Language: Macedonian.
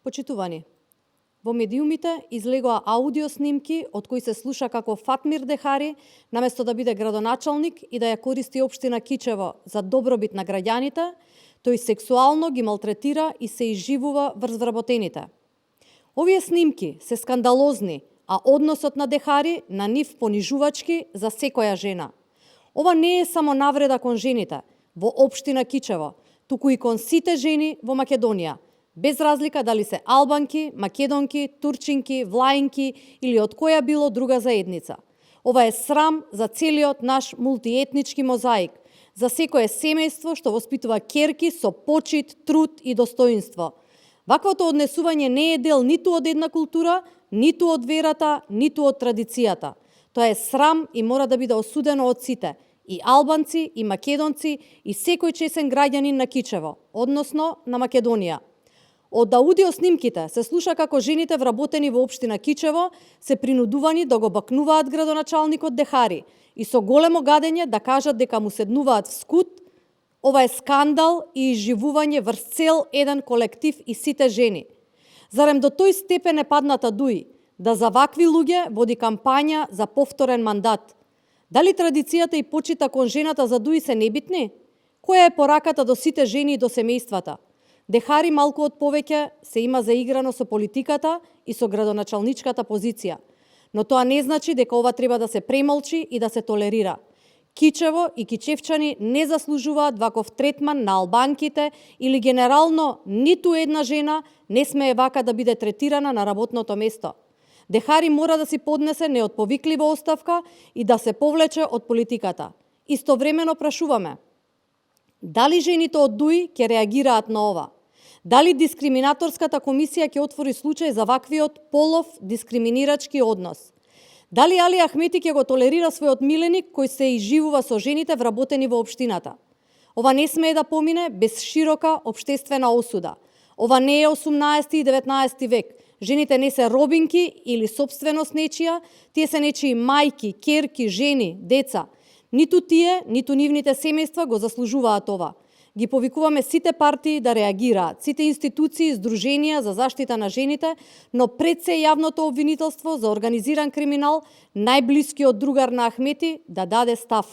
Почитувани, во медиумите излегоа аудио снимки од кои се слуша како Фатмир Дехари, наместо да биде градоначалник и да ја користи општина Кичево за добробит на граѓаните, тој сексуално ги малтретира и се изживува врз вработените. Овие снимки се скандалозни, а односот на Дехари на нив понижувачки за секоја жена. Ова не е само навреда кон жените во општина Кичево, туку и кон сите жени во Македонија, без разлика дали се албанки, македонки, турчинки, влаинки или од која било друга заедница. Ова е срам за целиот наш мултиетнички мозаик, за секое семејство што воспитува ќерки со почит, труд и достоинство. Ваквото однесување не е дел ниту од една култура, ниту од верата, ниту од традицијата. Тоа е срам и мора да биде осудено од сите, и албанци, и македонци, и секој чесен граѓанин на Кичево, односно на Македонија. Од аудио снимките се слуша како жените вработени во општина Кичево се принудувани да го бакнуваат градоначалникот Дехари и со големо гадење да кажат дека му седнуваат вскут. Ова е скандал и изживување врз цел еден колектив и сите жени. Зарем до тој степен е падната Дуи, да за вакви луѓе води кампања за повторен мандат? Дали традицијата и почита кон жената за Дуи се небитни? Која е пораката до сите жени и до семејствата? Дехари малку од повеќе се има заиграно со политиката и со градоначалничката позиција. Но тоа не значи дека ова треба да се премолчи и да се толерира. Кичево и кичевчани не заслужуваат ваков третман на албанките или генерално ниту една жена не смее вака да биде третирана на работното место. Дехари мора да си поднесе неотповиклива оставка и да се повлече од политиката. Истовремено прашуваме, дали жените од Дуи ќе реагираат на ова? Дали дискриминаторската комисија ќе отвори случај за ваквиот полов дискриминирачки однос? Дали Али Ахмети ќе го толерира својот миленик кој се изживува со жените вработени во општината? Ова не смее да помине без широка општествена осуда. Ова не е 18 и 19 век. Жените не се робинки или собственост нечија, тие се нечии мајки, ќерки, жени, деца. Ниту тие, ниту нивните семејства го заслужуваат ова. Ги повикуваме сите партии да реагираат, сите институции, здруженија за заштита на жените, но пред се јавното обвинителство за организиран криминал, најблискиот другар на Ахмети да даде став.